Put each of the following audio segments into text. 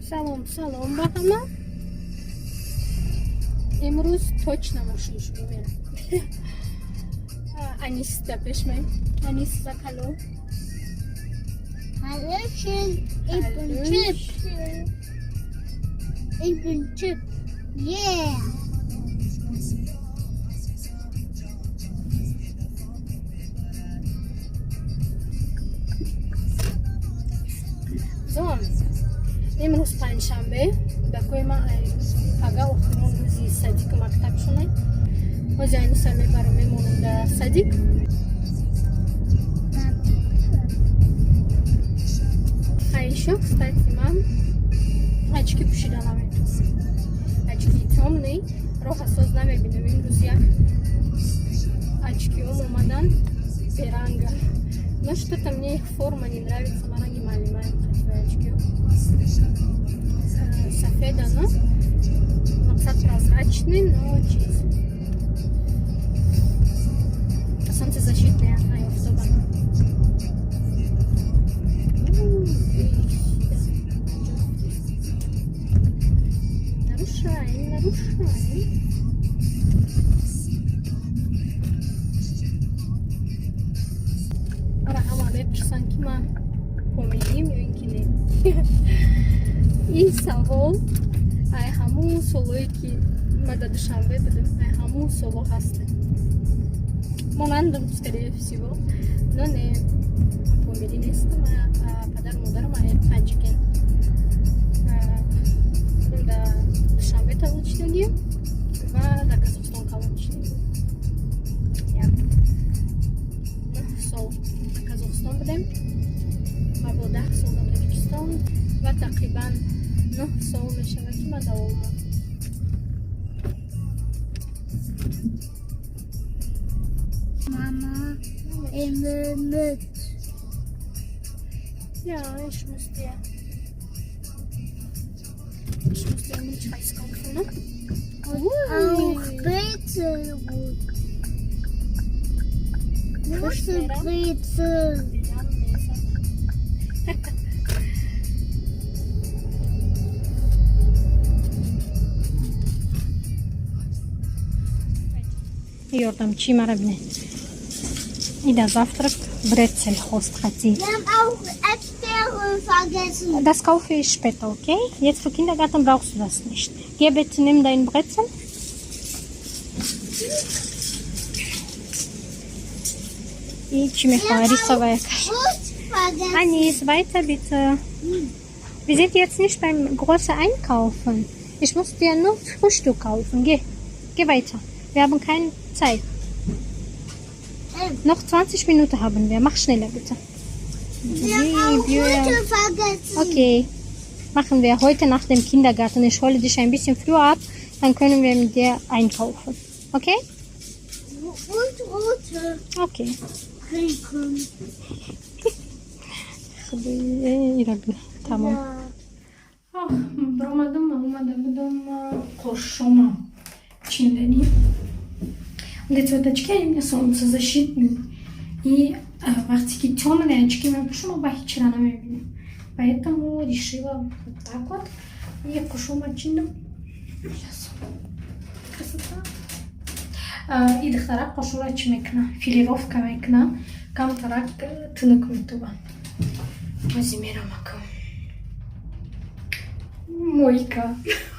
Салом, салом ба ҳама. Имрӯз точно мошиншӯӣ мерам. Анис да пеш меем. Анис, sag hallo. Hallöchen, ich bin Chip. Ich bin Chip. Yeah. So, имрӯз панҷшанбе, кӯдакои ман пага охирон рӯзи садик мактаб шунай. Ҳози Аниса мебарам, мемонам дар садик. А ещё, кстати, ман очки пӯшида наметавонам. Очки тёмный, роҳ асос намебинам. Имрӯз як очкиом омадан беранга. Но что-то мне их форма не нравится, ма ранги маълимаем қативаи очкио. Сафеда, но мақсад прозрачный, но чиз. Солнцезащитный, ай офтоба. Нарушаем, нарушаем. Ара ҳама мепурсанд, ки ман помирим ё ин ки не. Ин савол ай ҳамун солое, ки ма дар Душанбе будем, ай ҳамун соло ҳастем. Монандам, скорее всего. Но не, ман помирӣ нестам. Падару модарам ай Панҷикен. Дар Душанбе таваллуд шудагӣ ва дар Казохстон калон шудагӣ. 9 сол дар Казохстон будем ва бо 10 сол дар Тоҷикистон ва тақрибан 9 сол мешавад, ки ман дар Олмон. Mama, ich will mit. Ja, ich muss dir Milchreis kaufen, ne? Auch Brezel gut. Große Brezel. Дилам мезанад. Ёрдамчи мара бинед. И да завтрак Brezel хост хати. Wir haben auch Erdbeere vergessen. Das kaufe ich später, okay? Jetzt für Kindergarten brauchst du das nicht. Geh bitte, nimm deinen Brezel. И чӣ мехоҳад? Рисовая каша. Brot vergessen. Anis, weiter bitte. Wir sind jetzt nicht beim großen Einkaufen. Ich muss dir nur Frühstück kaufen. Geh, geh weiter. Wir haben keine Zeit. Noch 20 Minuten haben wir. Mach schneller bitte. Wir haben auch Rote vergessen. Okay, machen wir heute nach dem Kindergarten. Ich hole dich ein bisschen früher ab, dann können wir mit dir einkaufen. Okay? Und rote Okay. trinken. Тамом. Ja. Баромадам, омада будам қошома чинданӣ. Вот эти вот очки, они у меня солнцезащитные. И вақте ки темные очки мепӯшам, ба ҳечра намебинам. Поэтому решила вот так вот. И қошома чиндам. Сейчас. Красота. И духтарак қошура чӣ мекуна? Филировка мекуна. Камтарак тунук метуба. Ози мерамакам. Мойка.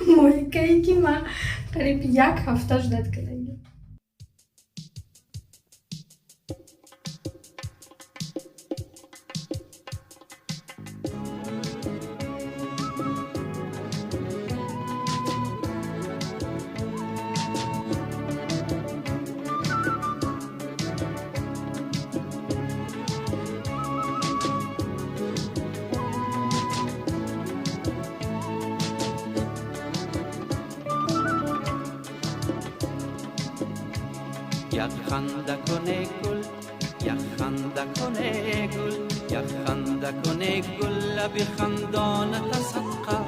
Мойкае, ки ман қариб як ҳафта ждать кардагим. Як ханда куне гул, як ханда куне гул, як ханда куне гул, лаби хандонат садқа,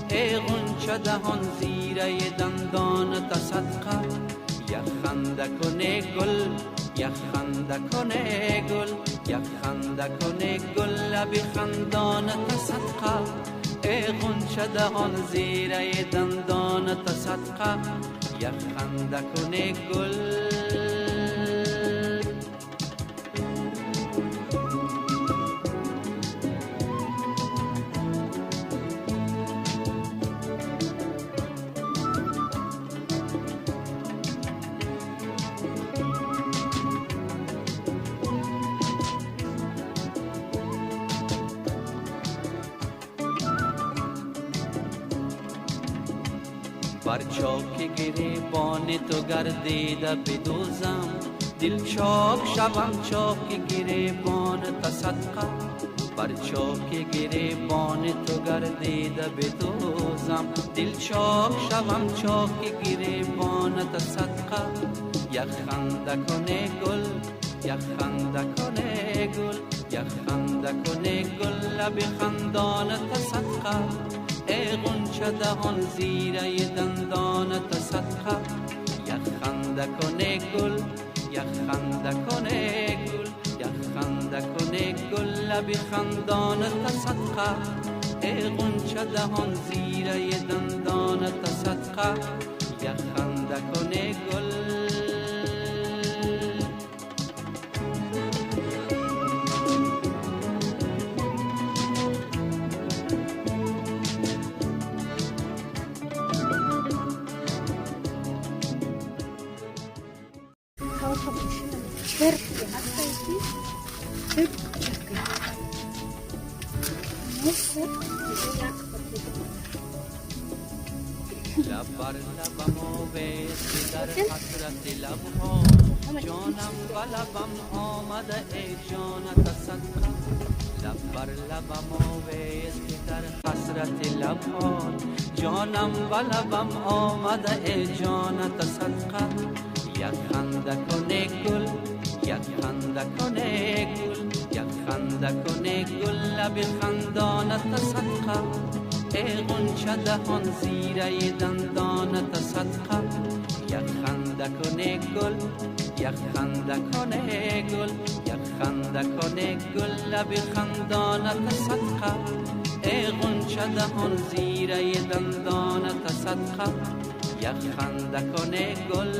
эй ғунча даҳон, зираи дандонат садқа. Як ханда куне гул, як ханда куне гул, як ханда куне гул, лаби хандонат садқа. Эй ғунча даҳон, зираи дандонат садқа, як ханда куне гул. Бар чоки гиребони ту гардида бидӯзам, дил чок шавам, чоки гиребони та садқа. Бар чоки гиребони ту гардида бидӯзам, дил чок шавам, чоки гиребони та садқа. Як ханда куне гул, як ханда куне гул, як ханда куне гул, лаби хандона та садқа. Эй ғунча даҳон, зираи дандонат садқа, як ханда куне гул, як ханда куне гул, як ханда куне гул, лаби хандонат садқа. Эй ғунча даҳон, зираи дандонат садқа, як ханда куне гул. Черти ҳастанд, ки кучака мусор як. لب بر لبم آویز که در حسرت لبها جانم و لبم آمده، ای جانت صدقه. لب بر لبم آویز که در حسرت لبها جانم و لبم آمده، ای جانت صدقه. یک خنده کنه گل، یک خنده کنه گل، یک خنده کنه گل، لب خندانت صدقه. ای غنچه دهان، زیره دندانت صدقه، یک خنده کنه گل، یک خنده کنه گل، یک خنده کنه گل، لب خندانت صدقه. ای غنچه دهان، زیره دندانت صدقه، یک خنده کنه گل.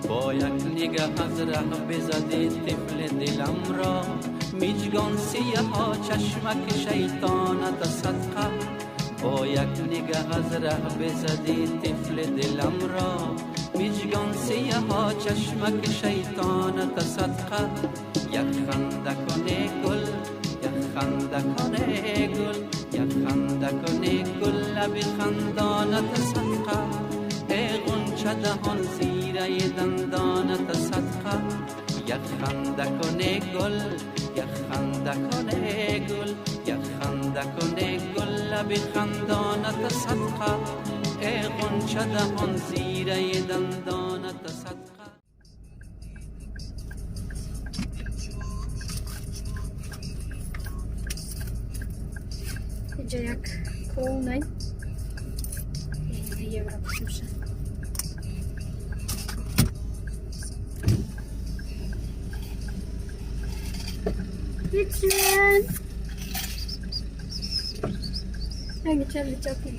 با یک نگه از ره بزدی طفل دلم را، میجگان سیه چشمک شیطانت صدقه. با یک نگه از ره بزدی طفل دلم را، میجگان سیه چشمک شیطانت صدقه. یک خنده کنه گل، یک خنده کنه گل، یک خنده کنه گل، لب خندانت صدقه. ای غنچه دهان، زیره دندانت صدقه، یک خنده کنه گل، یک خنده کنه گل، یک خنده کنه گل، لب خندانت صدقه. ای غنچه دهان، زیره دندانت صدقه. Инҷа як полный евро бошад. Lütfen. Hangi Charlie Chaplin?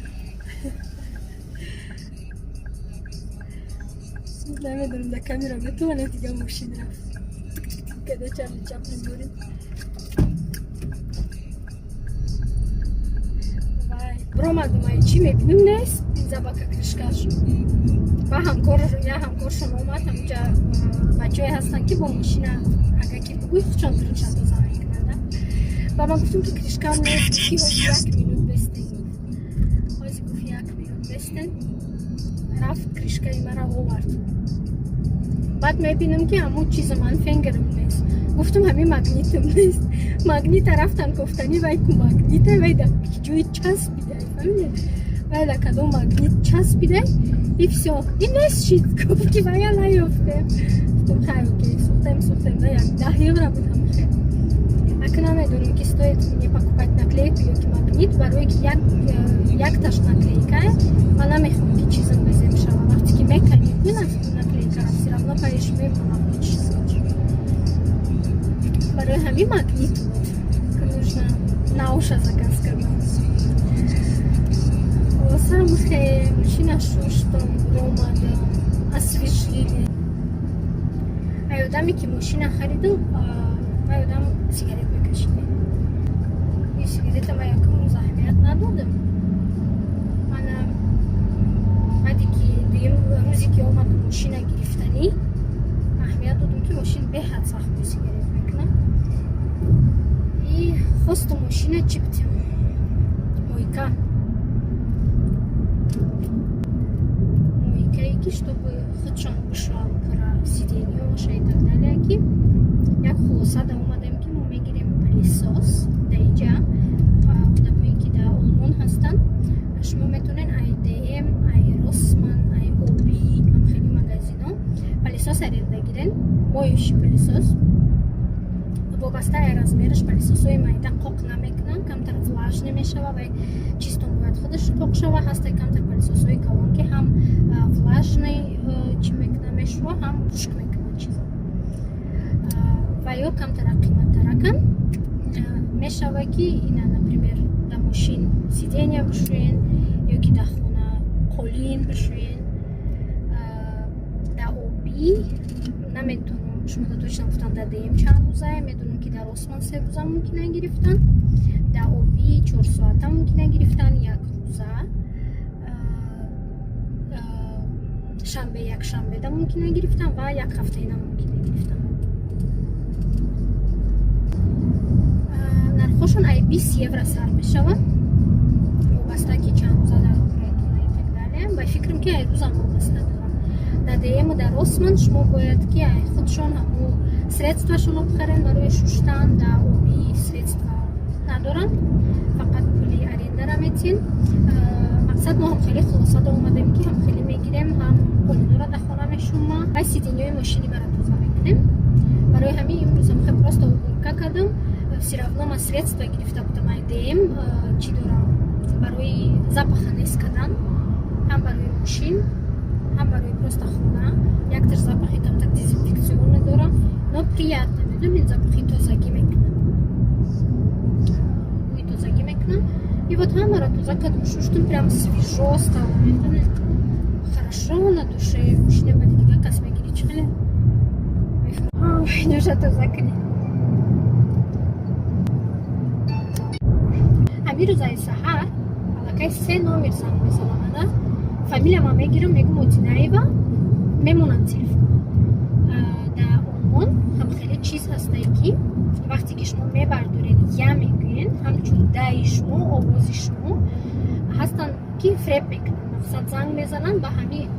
Намедонам, дар камера метавонад, дига мошин рафт. Када Чарли Чаплин доред. Вай, биромадам, ай чӣ мебинам, нест бензобака, крышкаш. Ба ҳамкор, я ҳамкоршон омад, ҳамҷа бачаҳое ҳастанд, ки бо мошина агар ки бугӯй, худшон крыша тоза мекунанд. Ба ман гуфтам, ки крышкам нест, ки ҳозир як минут бестен, гуфт. Ҳозир, гуфт, як минут бестен. Рафт, крышкаи мара овард. Баъд мебинам, ки ҳамун чиза Anfängerам нест. Гуфтам, ҳамин магнитам нест. Магнита рафтан кофтанӣ, вай ку магнита вай дар ҷои часпида, фаҳмидед? Вай дар кадом магнит часпида, и всё, и нест шид. Гуфт, ки вая наёфтем. Гуфтем, хай, окей, сӯхтем, сӯхтем да, як 10 евро буд ҳамахел. Ака, намедонам, ки стоит мне покупать наклейку ё ки магнит, барое ки якташ наклейка. Ман намехоҳам, ки чизам безеб шава. Вақте ки мекани ку наклейкара, всё равно паиш мемонам чиз. Барои ҳамин магнит буд, ки нужно науша заказ кардам. Хулосам, хе мошина шуштам, омадам, освежили. Ай одаме ки мошина харидам, вай одам сигарет мекашид. И сигарета ма якум рӯз аҳамият надодам. Ана баъде ки дуюм рӯзе ки омад мошина гирифтанӣ, аҳамият додам, ки мошин беҳад сахт бӯи сигарет мекунад. И хосту мошина чӣ битем, мойка, мойкае ки чтобы худшон бишӯянд пура сиденьёша и так далее. Ки як хулоса да омадем, ки мо мегирем пылесос. Да иҷа одамое ки дар Олмон ҳастанд, шумо метавонед ай ДМ, ай Росман, ай Оби, ам хеле магазино пылесос аренда гирен, моющий пылесос. Вобаста ай размераш, пылесосҳои майда қоқ намекунанд, камтар влажный мешава ва чистон бояд худаш қоқ шава. Ҳаста камтар пылесосҳои калон, ки ҳам влажный чӣ мекуна, мешӯва, ҳам хушк мекунад чиза. Ва ё камтара қиматтаракан мешава, ки ина, например, дар мошин сиденья бишӯен ё ки дар хона қолин бишӯен. Дар Оби наметавонам шумо точно гуфтан, дар ДМ чанд рӯзае. Медонам, ки дар Росман 3 рӯза мумкина гирифтан, дар Оби 4 соата мумкина гирифтан, як рӯза, шанбе, якшанбеда мумкина гирифтан ва як ҳафтаина мумкина гирифтан. Нархошон ай 20 евро сар мешавад, вобаста ки чанд рӯза дар и так далее. Ба фикрам, ки ай рӯзам вобаста дорам. Дар ДМу дар Росман шумо бояд ки ай худшон ҳаму средствашонро бихарен барои шуштан. Дар Оби средства надоранд, фақат пули арендара метин. Мақсад, мо ҳам хеле хулоса да омадем, ки ҳам хеле мегирем, ҳам қолинора дар хона мешумма ва сиденьёи мошини мара тоза мекунем. Барои ҳамин имрӯз ҳам хеле просто уборка кардам. Всё равно ман средства гирифта будам ай ДМ, чӣ дорам барои запаха нест кардан, ҳам барои мошин, ҳам барои просто хона. Якташ запахи камтар дезинфекционный дорам, но приятно, медонед, запахи тозагӣ мекунам, бӯи тозагӣ мекунам. И вот ҳамаро тоза кардам, шуштум, прям свежо стало, медонед, хорошо на душе. Мошина баъди дига кас мегири, чӣ хеле нуша тоза кунӣ. Ҳамин рӯзаи саҳар аллакай се номер занг мезанам. Ана фамилияма мегирам, мегум Одинаева, мемонам телефон. Дар Олмон ҳам хеле чиз ҳастае, ки вақте ки шумо мебардоред, я мегӯен, ҳамчун даи шумо, овози шумо ҳастанд, ки фреб мекунанд. Мақсад, занг мезананд, ба ҳамин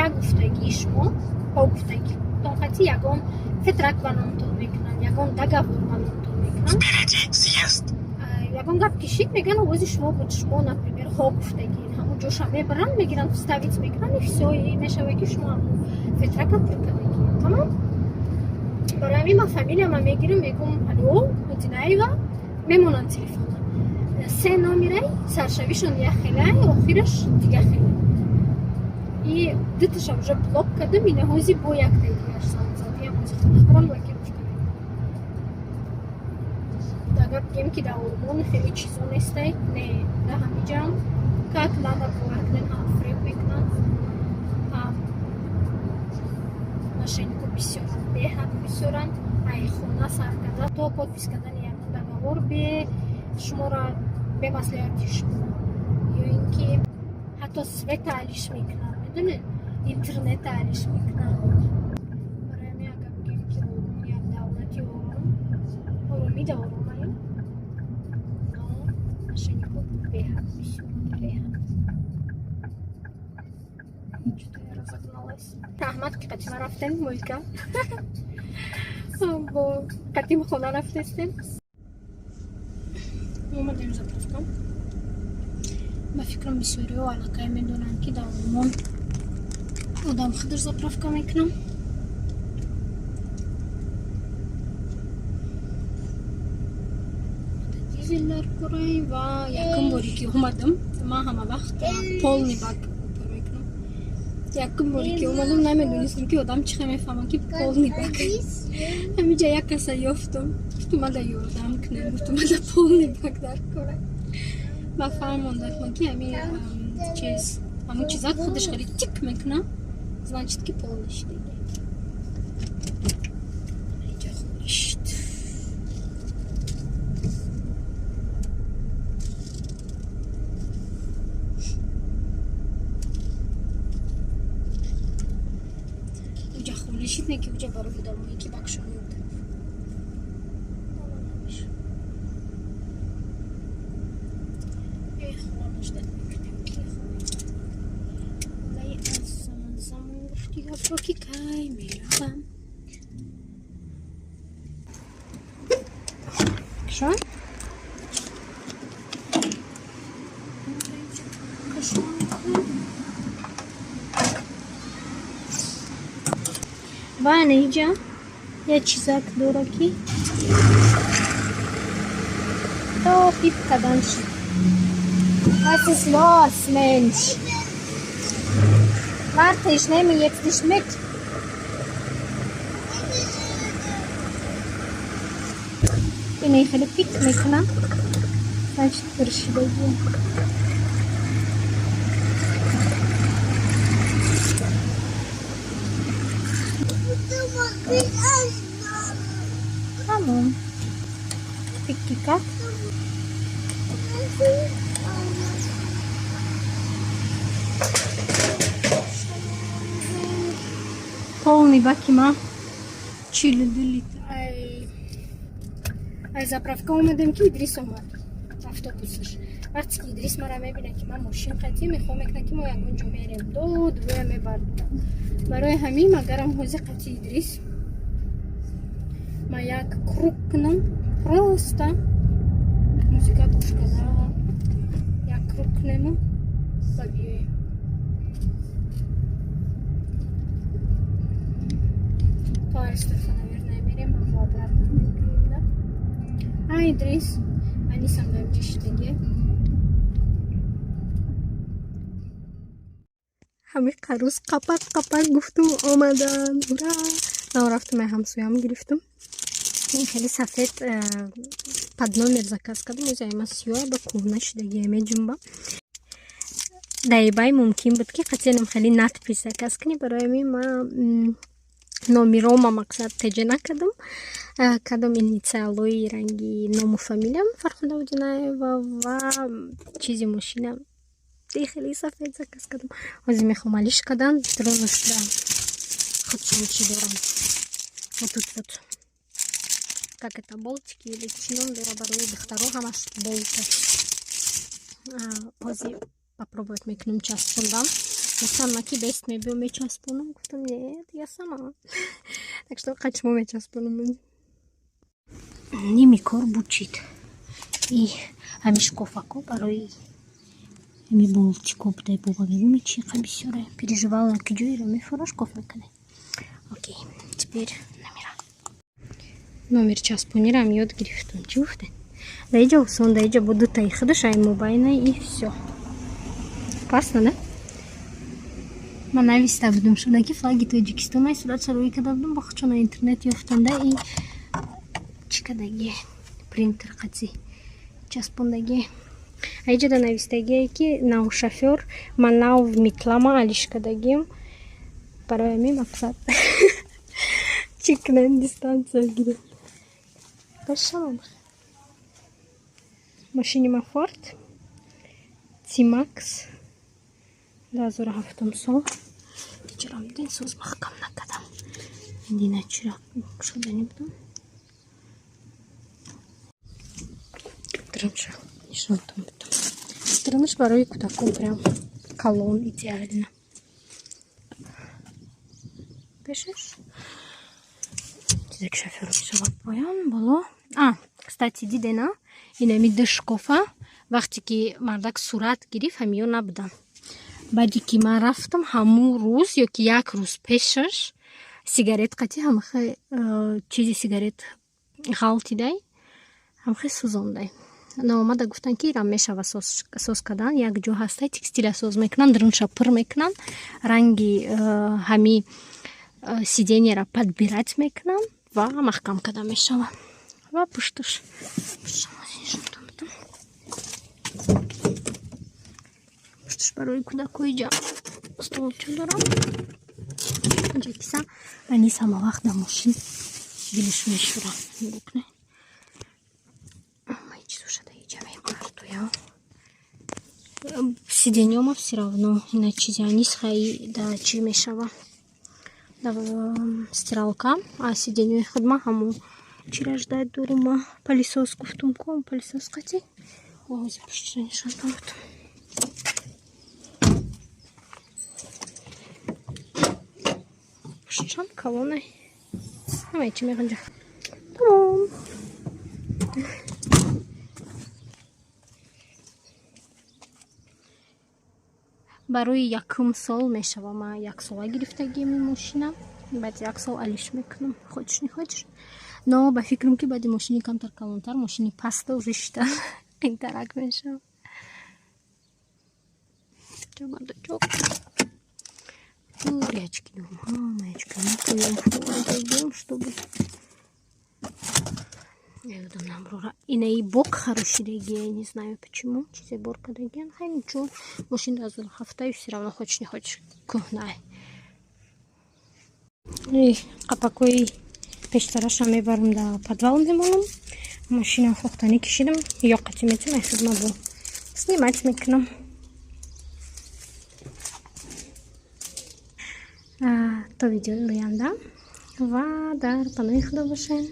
як гуфтагии шумо, бо гуфтагӣ тонхати ягон Vertrag ба номтон мекунанд, ягон договор ба номтон мекунанд. Впереди съезд. Ягон гап кишид, мегӯянд, овози шумо буд, шумо, например, ҳо гуфтагӣ, ҳамун ҷоша мебаранд, мегиранд, вставить мекунанд, и всё, и мешавад, ки шумо ҳамун Vertrag а пур кардагӣ, тамом. Барои ҳамин ман фамилияма мегирам, мегӯм: «Алло, Одинаева», мемонанд телефона. Се номерай, саршавишон як хелай, охираш дига хеле. И дуташа уже блок кардам, ина ҳози бо яктаи дигаш занг зад. Ям ҳози хонахарам блокировка. Агар бигем, ки дар Олмон хеле чизо нестай, не, дар ҳамиҷам как надо бовар кунед, ҳам фреб мекунанд, ҳам мошеннико бисёранд, беҳад бисёранд. Ай хона сар карда то подпись кардани ягон договор бе шуморо, бемаслиҳати шумо, ё ин ки ҳатто света алиш мекунанд, медонед, интернета алиш мекунанд. Барои ҳамин агар бигем, ки Олмон як давлати ором, оромӣ да оромаем, но мошеннико беҳад бисёранд, беҳад. Что-то я разогналась. Раҳмат, ки қатима рафтем мойка, бо қатим хона рафтестем. Омадем заправка. Ба фикрам, бисёриҳо аллакай медонанд, ки дар Олмон одам худаш заправка мекунам. Дизель дар кораи ва якум боре ки омадам, ман ҳама вақт полный бак пур мекунам. Якум боре ки омадам, намедонистам, ки одам чӣ хел мефаҳмад, ки полный бак. Ҳамиҷа як каса ёфтам, гуфтум, мада ёрдам кунем, гуфтум, мада полный бак дар кора. Ба фаҳмондам, ки ҳами чиз, ҳамун чизак худаш хеле тик мекунам, значит, ки полный шудагӣ. Инҷа холишт. Уҷа холишид, не ки уҷа барои одамое ки бакшон ёд. Хона ждать мекунем, ки хонаи аз замон замон гуфти гапро, ки кай меравам. Schon? Ва иҷа як чизак дора, ки то пип кадан шуд. Was ist los, Mensch? Warte, ich nehme jetzt dich mit. Ина хеле пик мекунам, значит, пуршидагӣ. Тамом, пикки кард. Полный баки ма 42 литр. Ай заправка омадем, ки Идрис омад автобусаш. Вақте ки Идрис мара мебинад, ки ман мошин қатӣ, мехоҳ мекунад, ки мо ягон ҷо мерем, дод вӯя мебардорам. Барои ҳамин агарам ҳозир қати Идрис ма як круг кунам, просто музыка гӯш карда як круг кунему ва биёем. То Альсдорфа, наверное, мерем, а обратно мекунем, да? А Идрис анисам дар шидаге. Ҳами қарӯз қапақ қапақ гуфтум, омадан, ура! Нав рафтум, ай ҳамсоям гирифтум. Ин хеле сафед под номер заказ кардам. Оза ма сиёҳ ба кӯҳна шудагия меҷумба. Дар eBay мумкин буд, ки қатианам хеле надпись заказ кунӣ. Барои ҳамин ма номерома мақсад теҷа накардам, кардам инициалои ранги ному фамилиям, Фархунда Удинаева, ва чизи мошина хеле сафед заказ кардам. Ҳозир мехоҳам алиш кардан дронашда худшон чӣ дорам. Вот тут вот, как это, болтики или чӣ ном дора, барои духтаро ҳамаш болта. Ҳозир попробовать мекунем часпондан. Гуфтам, ма ки бест мебиём, мечаспонам. Гуфтам, нет, я сама. Так что қачмо мечаспонам. Ними кор бучид. И ҳами шкофако барои ҳами болтико будай. Боба мегӯми, чи қа бисёре переживала, ки ҷоеро мефура, шкоф мекунӣ. Окей, теперь номера. Номер часпонирам ёд гирифтам. Чӣ гуфте? Да иҷа осон, да иҷа бо дутаи худаш ай мобайна, и всё. Классно, да? Ман нависта будам шуда, ки флаги Тоҷикистон ай сурат шароӣ карда будам, бо худшон интернет ёфтам, да, и чӣ кадаги, принтер қатӣ часпондагӣ. Аиҷада навистагие, ки нав шофёр, ман нав метлама алиш кардагим. Барои ҳамин мақсад чӣ кунем, дистанция гирем. Башамам. Мошини ма Форд T-Max, 2007 сол. Иҷарам дидин, соз маҳкам накардам. Дина чира шудани будам. Дурунша нишонтон будам. Дурунаш барои кӯдакон прям калон идеально. Пешаш чизе ки шофёр мешавад, поён боло. А, кстати, дидена, инами ду шкофа Вақте ки мардак сурат гирифт, ҳамиё набуданд. Баъде ки ман рафтам, ҳамун рӯз ё ки як рӯз пешаш сигарет қатӣ ҳамахе чизи сигарет ғалтидай, ҳамахе сӯзондай. Наомада гуфтанд, ки ирам мешава соз кардан, як ҷо ҳастай, текстила соз мекунанд, дарунша пур мекунанд, ранги ҳами сиденьяра подбирать мекунанд ва маҳкам карда мешава. Ва пушташ пушташ барои кӯдакҳои ҷа столча дорам. Инҷа киса Анис ҳама вақт дар мошин дилаш мешӯра. Нигоҳ кунед. Ҳамаи чизоша дар иҷа мепартоям. Сиденьёма всё равно ина чизи Анис хаи да чӣ мешава? Да стиралка, а сиденьёи худма ҳамон чира ждать дорума. Пылесос гуфтум ку, пылесос қатӣ. Ози пуштира нишон додам. Пуштшам калонай. Ҳамаи чӣ меғинҷа. Тамом. Барои якум сол мешава, ман яксола гирифтагием ин мошина. Баъд як сол алиш мекунам, хочешь не хочешь. Но ба фикрам, ки баъди мошини камтар калонтар, мошини паста уже шита қинтарак мешава. Бардачок. Очки дорам, ҳамаи очки чтобы ёдам наброра. Инаи бок хорошидагия, не знаю почему, чизе бор кардагиян. Хай, ничего, мошин 2007, всё равно, хочешь не хочешь, кӯҳнай. Қапакҳои пештараша мебарам, дар подвал мемонам. Мошинам фохтанӣ кишидам, ё қатӣ метим, ай хидма бо снимать мекунам. То видеои оянда ва дар паноҳи Худо бошед.